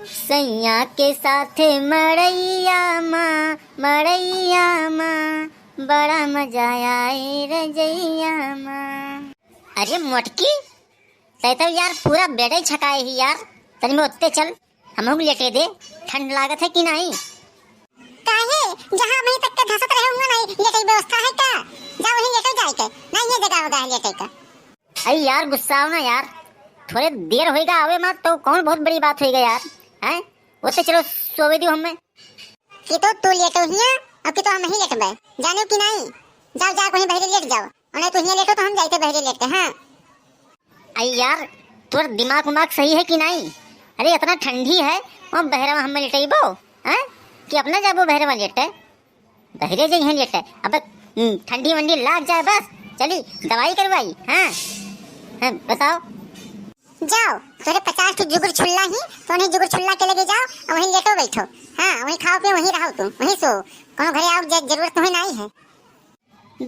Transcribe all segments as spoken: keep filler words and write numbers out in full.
सैया के साथे मड़ैया मा, मड़ैया मा, बड़ा मजा आए रजैया मा। अरे मोटकी, तै तो यार पूरा बेडै छकाए ही यार। तनी में उत्ते चल, हमहू के लेटे दे, ठंड लागत है कि नाहीं? काहे? जहाँ अबहीं तक के धसत रहे हुआ नाहीं, लेटे के व्यवस्था है का? जा वहीं लेटो जाए के, नाहीं ये जगह होगा है लेटे का। अरे यार गुस्साओ ना यार, थोड़े देर होइगा आवे मा तो कौन बहुत बड़ी बात होइगा यार, हैं? उत्ते चलो सोवे दियो हमें। कि तो तू लेटो हियाँ और कि तो हमहीं लेटबे, जानो कि नाहीं? जाओ, जाओ, कहीं बहरे लेट जाओ, और नाहीं तू हियाँ लेटो तो हम जाइते बहरे लेटे, हाँ। अरे यार, तोर दिमाग उमाग सही है कि नाहीं? अरे इतना ठंडी है, और बहरे मा हमें लेटइबो, हैं? कि अपना जाबो बहरे मा लेटे? बहरे जइहैं लेटे। अब, हम्म, ठंडी वंडी लाग जाए बस, चली दवाई करवाई, हाँ? हाँ, बताओ। जाओ, तोरे पचास ठो जुगुर छुल्ला ही, तो उन्हीं जुगुर छुल्ला के लगे जाओ और वहीं लेटो बैठो। हाँ, वहीं खाओ पियो, वहीं रहो तुम, वहीं सो। कौनो घरे आओ ज-, जरूरत तुम्हें नाहीं है।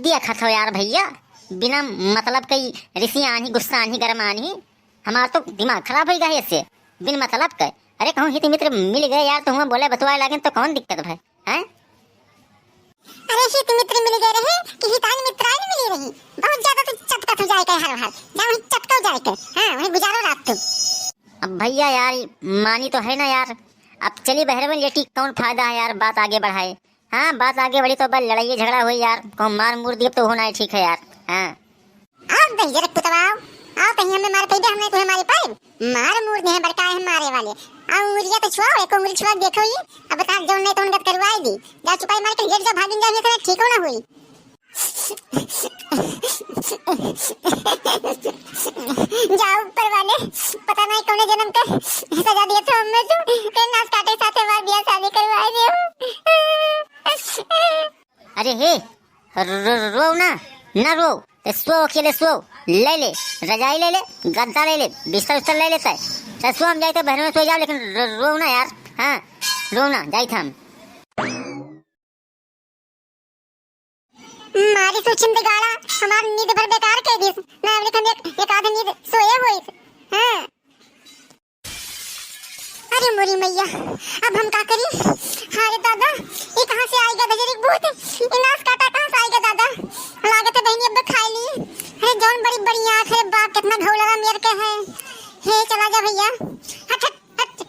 देखत हो यार भैया, बिना मतलब के रिसियान ही, गुस्सान ही, गरमान ही, हमार तो दिमाग खराब होइगा है इससे, बिन मतलब के। अरे कहूँ हित मित्र मिल गए यार, तो हुआँ बोले बतुआए लागेन तो कौन दिक्कत भाई, हैं? अरे हित मित्र मिल गए रहे कि हिताइन मित्राइन मिली रही, बहुत ज्यादा तो चटकत हो जाए के हर हर, जा वहीं चटको जाए के, हाँ वहीं गुजारो रात तुम। अब भैया यार मानी तो है ना यार, अब चली बहरे मा लेटी, कौन फायदा है यार बात आगे बढ़ाए, हाँ, बात आगे बढ़ी तो बस लड़ाई झगड़ा होई यार, कहूँ मार मूर दिए तो होना है, ठीक है यार। हाँ। आओ दहिजर पुतवा, आओ, आओ, कहीं हमें मार पइबे, हम नाहीं तुम्हें मारे पाइब। मार मूर देह बड़का है मारे वाले। आओ उंगलिया तो छुआओ, एक उंगली छुआ के देखो ये। अब बता, जौन नाहीं तौन गत करवाई दी। जा चुपाई मार के लेट जाओ, भागिन जाओ, ये तो ठीक हो ना हुई। जाओ ऊपर वाले, पता नाहीं कौने जन्म के सजा दिए थे हमें तू, के नास काटे साथे हमार बियाह शादी करवाए दे। अरे हे, रो, रो, रो ना, ना रो, ते सो अकेले सो, ले ले, रजाई ले ले, गद्दा ले ले, बिस्तर उस्तर ले लेता है, ते सो हम जाइते बहरे मा सो जाओ, लेकिन रो, रो ना यार, हाँ, रो ना, जाइते हम। मारी सुचिम बिगाड़ा, हमार नींद भर बेकार कइ दिस। ना, अब हम एक, एक आध नींद सोए होइत। हाँ। अरे मोरी मैया, अब हम का करी? अरे दादा, ये कहाँ से आइगा दहिजरी भूत? ये नास काटा कहाँ से आइगा दादा? लागत है बहिनी अब खाए ली। अरे जौन बड़ी बड़ी आँख, अरे बाप, कितना घौलरा मेर के है। हे चला जा भैया, हट, हट, हट।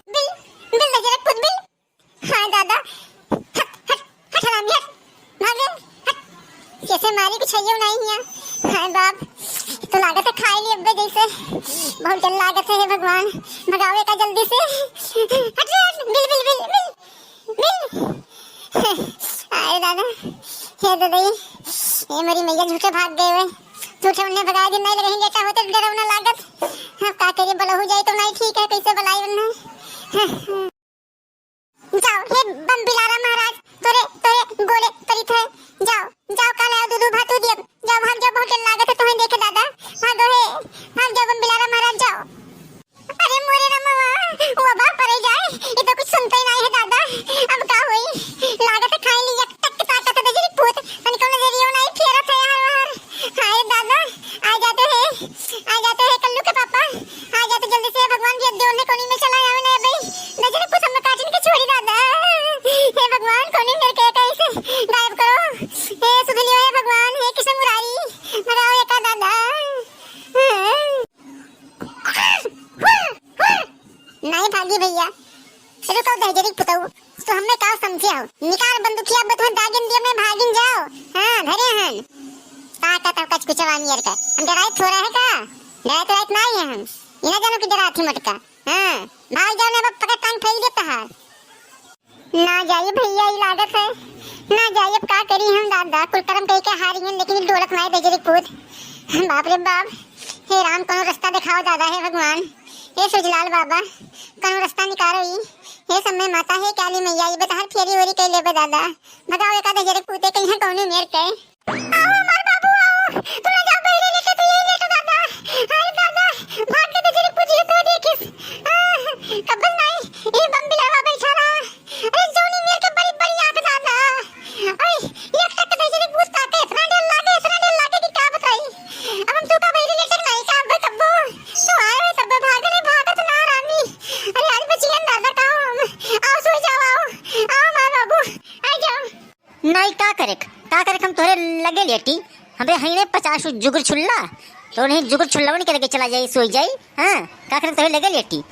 बिल, बिल दहिजरी भूत, बिल। हाँ दादा, हट, हट, हट हरामी, हट, भाग रे, हट। कैसे मारी, कुछ है नाहीं है। हाय बाप, तो लागत है खाए ली अब्बे जैसे। बहुत डर लागत है, हे भगवान, भगावे का जल्दी से। हट रे, हट, बिल, बिल, बिल, बिल, बिल। अरे दादा, हे दादा, ये, ये मोरी मैया झूठे भाग गए हुए। झूठे उन्हें भगा दिन नाहीं लगे, लेटा होते डरावना लागत। अब का करिए, बलहू जाए तो नाहीं ठीक है, कैसे बलाई उन्हें। जाओ, हे बम बिलारा महाराज, तोरे, तोरे गोले परित है। जाओ, जाओ, काल आओ, दूधू भातू दियब। जाओ, भाग जाओ, बहुत डर लागत है तुम्हें देखे दादा। भागो हे, भाग जाओ बम बिलारा महाराज, जाओ। अरे मोरे रमवा, वो बाप परे जाए, ये तो कुछ सुनते ही नाहीं है दादा। अब का होई? लागत है खाई ली एक टक ताकत है दहिजरी पूत, तनी कौनो जरियो नाहीं फेरत है यार वार। हाय दादा, आ जाते हैं, आ जाते हैं कल्लू के पापा, आ जाते जल्दी से, भगवान जी, देव ने कोनी में चला आवे ना भाई, नजर कुछ हम काटिन के छोड़ी दादा। हे भगवान, कोनी मेरे के कैसे गायब करो, हे सुधलियो, हे भगवान, हे कृष्ण मुरारी, भगाओ एका दादा। नाहीं भागी भैया, रुको दहिजरी पुतऊ, तो हमें का समझे हो? निकाल बंदूकिया, अब तुम्हें दागिन दिए में भागिन जाओ। हाँ, धरे हन। का का तब कच कुचवा नियर का। हम डराए थोड़ा है का? डराए तो रात नाहीं है हम। ये ना जानो कि डरात ही मटका। हाँ, भाग जाओ ना, अब पकड़ टांग फैल देता है। ना जाइए भैया, ई लागत है। ना जाइए, अब का करी हम दादा, कुल करम कई के हारी हैं, लेकिन ई डोलत नाहीं दहिजरी पूत। बाप रे बाप, हे राम, कौनो रास्ता दिखाओ दादा, हे भगवान, हे सूझलाल बाबा, कौनो रास्ता निकारो ई। हे समय माता, हे काली मैया, ई बेतहर फेरी ओरी कई लेबे दादा, भगाओ एका दहिजरी पूते कहीं कौनो मेर के। आओ हमार बाबू आओ, तू ना जाओ बहरे लेटे, तू यही लेटो दादा। हाय दादा, भाग के दहिजरी पूत तो देखिस। आह, कब्बल नाहीं, ये बम बिलावा बैठा रहा। अरे जौनी मेर के बड़ी बड़ी आँख दादा। अरे एक टक दहिजरी पूत ताके, इतना डर लागे, इतना डर लागे कि का बताई। अब हम तू का बहरे लेटे नाहीं का अब कब्बो। तू आए हुए तब भागने भागत ना रानी। अरे आज बचियन दादा। का करेक, का करेक हम तोहरे लगे लेटी? हमरे हइने पचास गो जुगुर छुल्ला, तो नहीं जुगुर छुल्ला के लगे चला जाई, सोई जाई। हाँ, का करेक तोहरे लगे लेटी?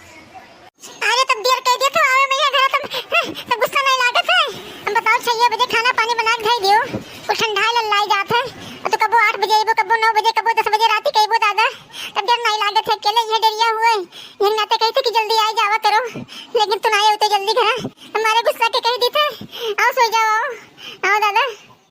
अरे तब देर कह दिया तो आवे मैं घर तब, हाँ, तब गुस्सा नहीं लागत है। हम बताओ छह बजे खाना पानी बना के धई दियो, कुल ठंडा लल्लाई जात है। और तो कबो आठ बजे अइबो, कबो नौ बजे, कबो दस बजे राती कहबो दादा, तब देर नहीं लागत है। अकेले ये डरिया हुए, ये नाते कहते कि जल्दी आ जावा करो, लेकिन तू ना आए तो जल्दी घर हमारे गुस्सा के कह दी थे। आओ सो जाओ, आओ, आओ दादा।